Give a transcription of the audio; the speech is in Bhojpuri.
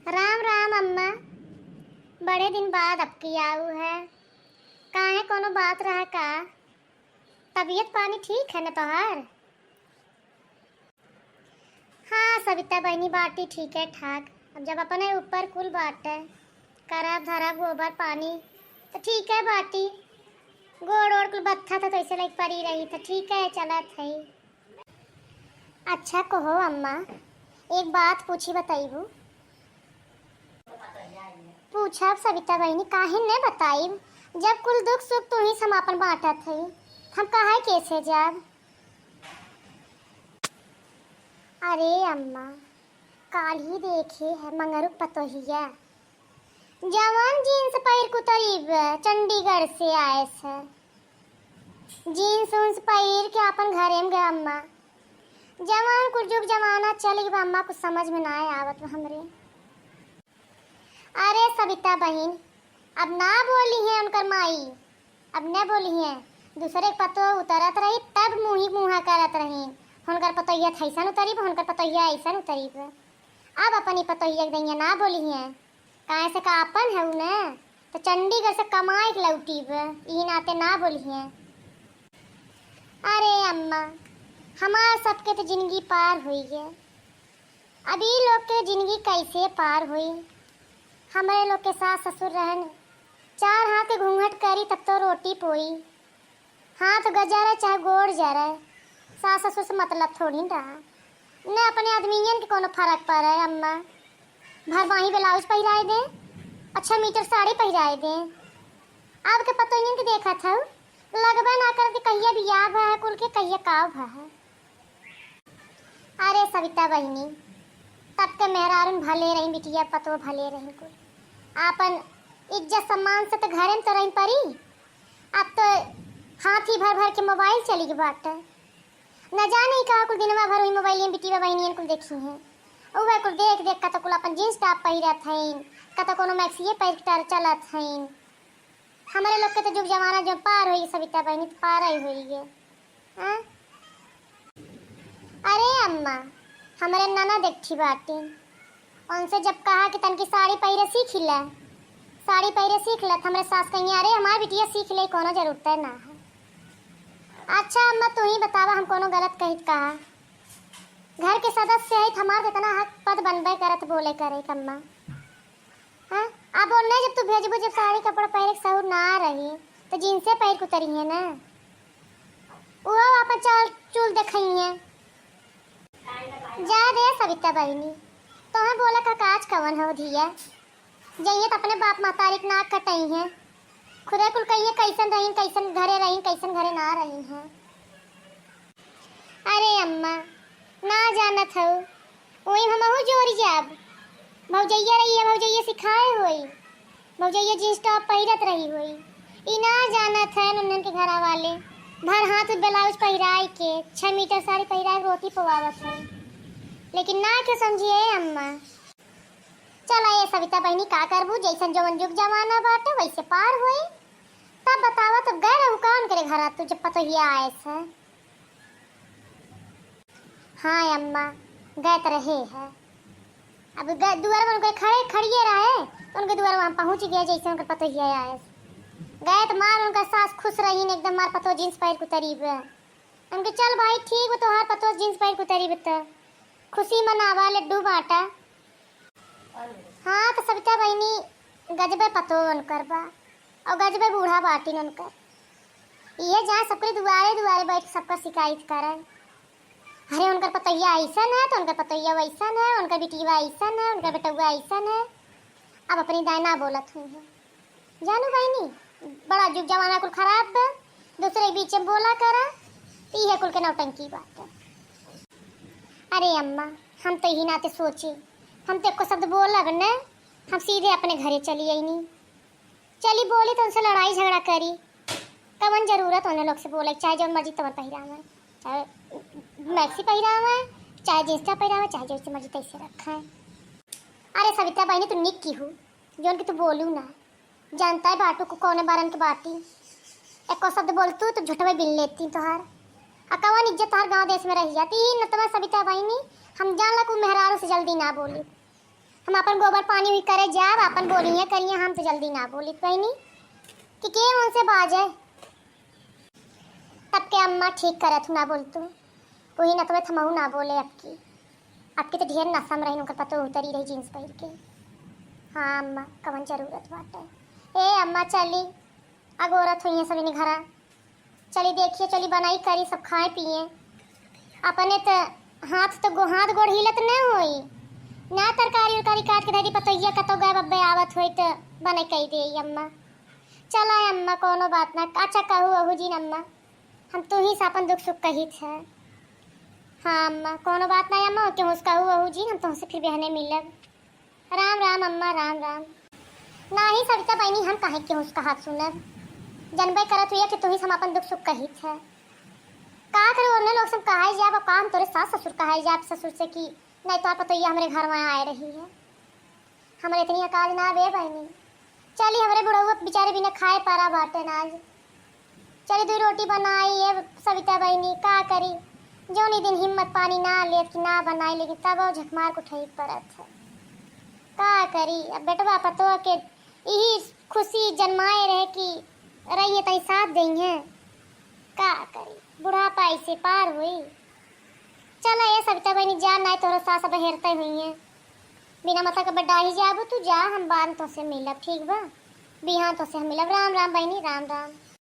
राम राम अम्मा, बड़े दिन बाद अबकी आऊ है। काहे कोनो बात रहा का? तबीयत पानी ठीक है न तोहार? हाँ सविता बहनी, बाटी ठीक है ठाक। अब जब अपने ऊपर कुल बाटे करब धरब गोबर पानी तो ठीक है बाटी। गोड़ ओड़ कुल बत्था था तो ऐसे लाइक परी रही तो ठीक है चलत है। अच्छा कहो अम्मा, एक बात पूछी बताइबू? पूछब सविता बहनी, काहे न बताइब? जब कुल दुख सुख तू ही हम अपन बांटत है, हम काहे कैसे जाब? अरे अम्मा, काल ही देखे है मंगरू पतोहिया जवान जीन्स पहिर कुतरीब चंडीगढ़ से आए से जीन्स उन्स पहिर के अपन घरे में गए अम्मा। जवान कुल जुग जमाना चल गई बा अम्मा, कुछ समझ में ना आवत बा हमरे। अरे सविता बहन, अब ना बोली है उनकर माई, अब न बोली है। दूसरे के पतो उतरत रही तब मुँही मुँहा करत रही। हुनकर पतोहिया थैसन उतरीब, हुनकर पतोहिया ऐसन उतरीब। अब अपनी पतोहिया के दैया ना बोली है, काहे से का अपन है न तो चंडीगढ़ से कमाए के लौटीब, ई नाते ना बोली है। अरे अम्मा, हमार सबके तो जिंदगी पार हुई है, अब ई लोग के जिंदगी कैसे पार हुई? हमारे लोग के सास ससुर रहन, चार हाथ के घूंघट करी तब तो रोटी पोई। हाथ गजा रहे चाहे गोड़ जा रहे, सास ससुर से मतलब थोड़ी न रहा। न अपने आदमियन के कोनो फर्क पड़े अम्मा। भर बाही ब्लाउज पहिराए दे, अच्छा मीटर साड़ी पहिराए दे। अब के पतोहियन के देखा था लगबे ना कर कि कहिया बियाह भा है कुल के, कहिया काव भा है। अरे सविता बहिनी, तब के मेहरारून भले रही, बिटिया पतो भले रही, कुल आपन इज्जत सम्मान से तो घरे में तो रही परी। अब तो हाथ ही भर भर के मोबाइल चली गई बाटे, न जाने का कुल दिनवा भर वही मोबाइल में बिटिया बहिनियन कुल देखी हैं। उहे कुल देख देख का तो कुल अपन जींस टॉप पहिरत हईन, का तो कोनो मैक्सिए पहिर के चलत हईन। हमारे लोग के तो जुग जमाना जो पार होई सविता बहिनी, तो पार ही होई गे। हाँ? अरे अम्मा, हमारे नाना देखी बाटी, उनसे जब कहा कि तनकी साड़ी पहिरे सीख ले, साड़ी पहिरे सीख ले, हमारे सास कहीं अरे हमारी बिटिया सीख ले, कोनो जरूरत है ना है। अच्छा अम्मा तू ही बतावा, हम कोनो गलत कही कहा? घर के सदस्य है हमार इतना हक पद बनबे करत बोले करे कम्मा। हाँ अब बोलने जब तू भेजबो, जब साड़ी कपड़ा पहिरे के सहूर ना रही तो जींसे पहिर के उतरी है ना, वो अपन चाल चूल देखई है। जा दे सविता बहिनी, तो हम बोला का काज कवन हो धिया जाइए तो अपने बाप महतारी के नाक कटई है। खुदे कुल कहिए कैसन रही, कैसन घरे रही, कैसन घरे ना रही है। अरे अम्मा ना जानत हो, वही हमहू जोरी जाब। भौजैया रही है, भौजैया सिखाए होई, भौजैया जींस टॉप पहिरत रही होई। ई ना जानत है नन्हन के घरा वाले भर हाथ ब्लाउज पहिराए के 6 मीटर साड़ी पहिराए रोटी पवावत है, लेकिन ना के समझिए अम्मा। चला ये सविता बहनी का करबू, जैसन जवन जुग जमाना बाटे वैसे पार होई। तब बतावा तब गए रहू कौन करे घरा तू जब पतोहिया आए से? हाँ अम्मा गए तो रहे है, अब गए दुआर में उनके खड़े खड़िए रहे तो उनके दुआर वहाँ पहुँच गए जैसे उनके पतोहिया आए गए तो मार उनका सास खुश रही एकदम, मार पतो जींस पहिर के उतरीब। उनके चल भाई ठीक हो तोहार पतो जींस पहिर के उतरीब त खुशी मनावा लड्डू बांटा। हाँ तो सविता बहिनी गजबे पतो उनकर बा और गजबे बूढ़ा बाटिन उनकर। ये जहाँ सबके दुआरे दुआरे बैठ सबका शिकायत करे, अरे उनकर पतैया ऐसन है तो उनकर पतैया वैसन है, उनकर बिटिया ऐसन है, उनकर बेटुआ ऐसन है। अब अपनी दायना बोलत हुई है। जानू बहिनी बड़ा जुग जमाना कुल खराब बा, दूसरे बीच में बोला करा तो यह कुल के नौटंकी बात है। अरे अम्मा हम तो यही नाते सोचे, हम तो एको शब्द बोलब न, हम सीधे अपने घरे चली आईनी। चली बोली तो उनसे लड़ाई झगड़ा करी, कवन जरूरत उन्हें लोग से बोले, चाहे जो मर्जी तवन पहिरावे, चाहे मैक्सी पहिरावे, चाहे जींस टॉप पहिरावे, चाहे जैसे मर्जी तैसे रखा है। अरे सविता बहनी तू निक की हूँ जोन की तू बोलू ना, जानता है बाटू को कौन बारन के बाटी, एको शब्द बोलतू तो झुठवे बिल लेती तोहार। आ कवन इज्जत तोहार गांव देश में रही जाती न। तमा सविता बहनी हम जानला को मेहरारू से जल्दी ना बोली, हम अपन गोबर पानी भी करे जाब, अपन बोलिए करिए, हम तो जल्दी ना बोली बहनी कि के उनसे बाजे। तब के अम्मा ठीक करत हूँ ना बोल तू वही ना तुम्हें थमहू ना बोले। आपकी आपकी तो ढेर नसम रही, उनकर पतो उतरी रही जीन्स पहिर के। हाँ अम्मा कवन जरूरत बाटे। ए अम्मा चली अगोरत हुई है सब इन घरा, चली देखिए, चली बनाई करी सब खाए पिए। अपने तो हाथ तो हाथ गोड़ हिलत न होई ना, तरकारी उरकारी काट के धरी पतोहिया कतो गए बब्बे आवत होई तो बनाई कही दे अम्मा। चला अम्मा कोनो बात ना। अच्छा कहू अहू जी अम्मा, हम तू ही से अपन दुख सुख कही थे। हाँ अम्मा कोनो बात ना अम्मा, क्यों कहू अहू जी, हम तुमसे फिर बहने मिलब। राम राम अम्मा, राम राम। ना ही सविता बहनी, हम काहे क्यों उसका हाथ सुनब, जनबे करत हुई कि तू ही से हम अपन दुख सुख कही थे। का करो उन्हें लोग सब कहा जाब, अब काम तोरे सास ससुर कहा जाब ससुर से कि नहीं तो आप तो ये हमारे घर में आए रही है, हमारे इतनी अकाज ना बे बहनी। चली हमारे बुढ़ऊ बेचारे बिना खाए पारा बाटे आज। चली दो रोटी बनाई ये सविता बहनी, का करी जोनी दिन हिम्मत पानी ना ले कि ना बनाई, लेकिन तब वो झकमार को ठही पड़त है। का करी अब बेटवा पतो के यही खुशी जन्माए रहे कि रहिए तई साथ दई है। का करी बुढ़ापा ऐसे पार हुई। चला ये सविता बहनी जा, नहीं तोरो सास अब हेरते हुई है बिना मतलब के बड्डा ही जाबू तू जा, हम बाद तो से मिलब ठीक बा, बिहान तो से हम मिलब। राम राम बहनी, राम राम।